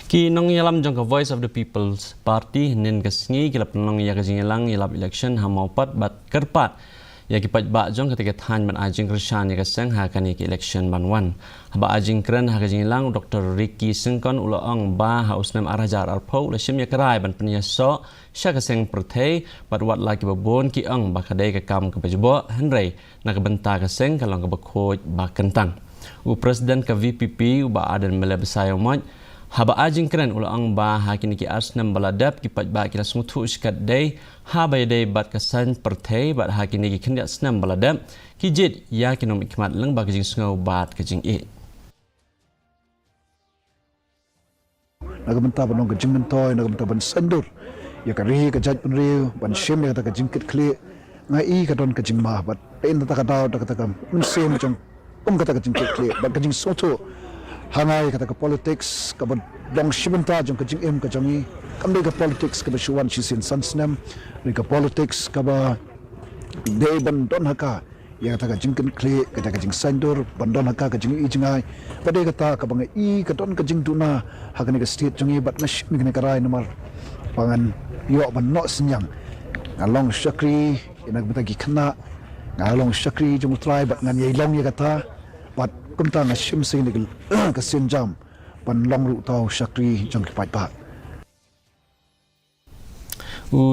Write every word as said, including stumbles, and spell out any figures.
Ki nongïalam jong ka Voice of the People's Party hynnin ka sngi ki la pynlong ïa ka jingïalang ïalap election ha Mawpat bad kyrpad ïa ki paidbah jong katei ka thaiñ ban ai jingkyrshan ïa ka seng ha kane ka election ban wan. Haba ai jingkren ha ka jingïalang, u Doktor Ricky Syngkon u la ong ba ha u snem ar hajar arphew u la shim ïa ka rai ban pynïasoh sha ka seng pyrthei bad wat la kiba bun ki ong ba ka dei ka kam kaba jubok, hynrei na ka bynta ka seng ka long kaba khuid ba kyntang. U President ka V P P u Bah Ardent Miller Basaiawmoit haba ai jingkren u la ong ba ha kine ki ar snem ba la dep ki paidbah ki la sngewthuh shikatdei haba ïadei bad ka seng pyrthei bad ha kine ki khyndiat snem ba la dep ki jied ïa ki nongmihkhmat lyngba ka jingsngew bad ka jingïeit. Na ka bynta ban long ka jingmyntoi, na ka bynta ban saiñdur ïa ka ri ka jaitbynriew, ban shim ïa kata ka jingkitkhlieh, nga i ka don ka jingma bad pynban kata ka daw, kata ka mynsiem jong um kata ka jingkitkhlieh bad ka jingsngewthuh ha nga ïa kata ka politics kaba long shi bynta jong ka jingim ka jong i. Kam dei ka politics kaba shu wan shisien san snem, dei ka politics kaba dei ban don ha ka ïa kata ka jingkitkhlieh, kata ka jingsaiñdur ban don ha ka ka jingi jngai. Bad dei kata kaba nga i ka don ka jingduna ha kane ka state jong i bad nga shim ïa kane ka rai namar ba ngan ïoh ban noh synñiang. Nga long shakri ïa na ka bynta ki khynnah, nga long shakri jong u Trai bad ngan ïai long ïa kata. Bad kumta nga shim shisien ka sienjam ban long ruh uta u shakri jong ki paidbah. U